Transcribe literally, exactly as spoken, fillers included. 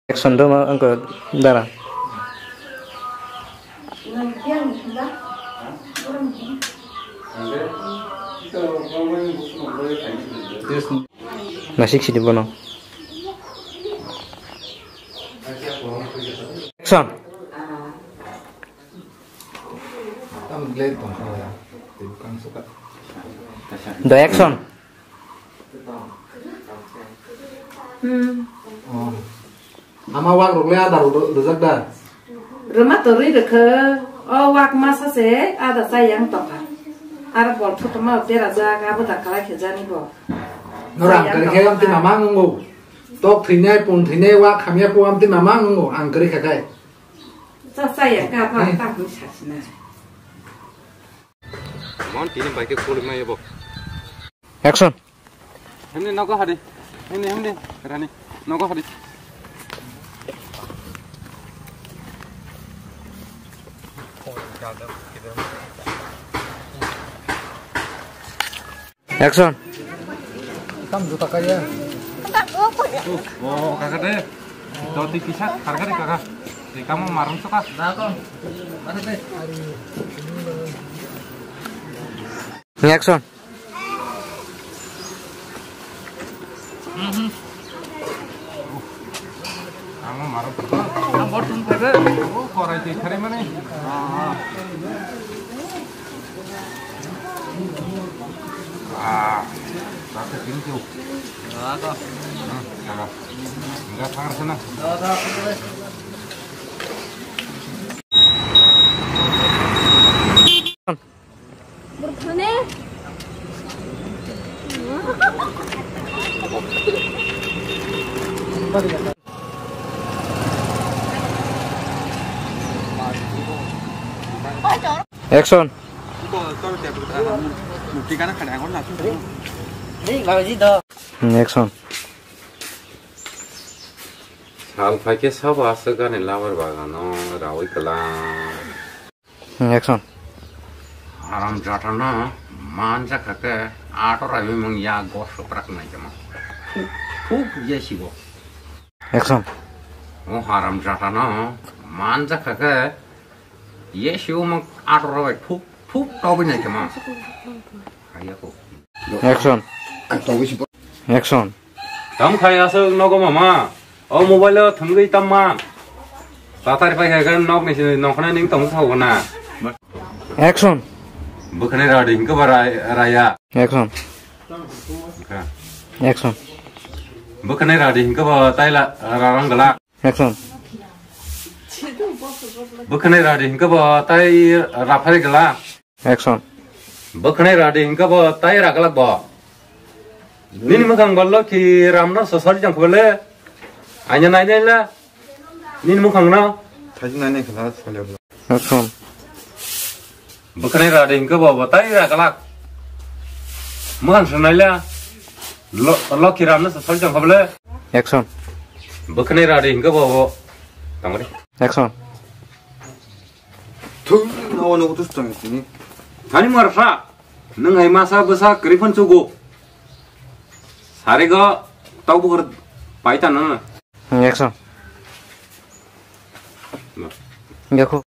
Action do ma angko dara. Nasik sidi bono. Action. Tamo glare tong kha ya. Tei bwkang suka. The action. Hmm. Oh. Ama wak rok le ada ro-, rojak da? Rwma torwi rwkhe, o wak masa se ada chayang tongkha. Aro bol thutuma berajak, abo da kalai khe jani bo. Norang chayang khe tongkha. Amtwi mama ngungo. Tok thwinai, pun thwinai, wak hamya po amtwi mama ngungo, ang kwrwi kha khai. Cha chaya ka ba ta hwn sa sina. Mon tini bai ke kuli ma yabo. Action. Hemni nogo hadi. Hemni, hemni, rani. Nogo hadi. Action. Tam juta kaya. Oh, kaka de. Doti kisa harga de kaka. Di kamu marang suka. Action. Ang maro. Ang bor tun pebe. Oh, korai twi khare mani. Ah, ah. Ah, tak tin tu. Ah, to. Hmm, kaka. Enggak sangar sana. Burkhane. Action. Hmm, action. Sal phaikhe sabo aswk ani labar bagano rawi kwlang. Hmm, action. Haram jatano manja khake ato rawi mung ya gosok rak nai jama. Thuk, thuk ye sibo. Action. O haram jatano manja khake ye sibo mung ato rawi thuk, thuk tobi nai jama. Ayako. Action. Action. Tam khai aswk nogo mama. O mobile o thwngwi tamma. Tatari pai khai khe nok ni sini nongkhornai ning tong thok na. Action. Bwkhwnai radi hinkhe ba ra-, raya. Action. Action. Bwkhwnai radi hinkhe ba tai la, rarang gala. Action. Bwkhwnai radi hinkhe ba tai raphari gala. Action. Bwkhwnai radi hinkhe bo tai raglak bo. Nini mwkhang bo Lokhi Ram no sosari jang khobole. Aina nai nai la. Nini mwkhang no. Thaji nai nai khala sale. Action. Bwkhwnai radi hinkhe bo bo tai raglak. Mwkhang swnai la. Lo-, Lokhi Ram no sosari jang khobole. Action. Bwkhwnai radi hinkhe bo bo. Tangri. Action. Thung, no, no, tus tang sini. Thani marsa, nung hai masa bwsa kwrwi phan chugo. Sarigo, tau bukur paita nana. Action. Yakho.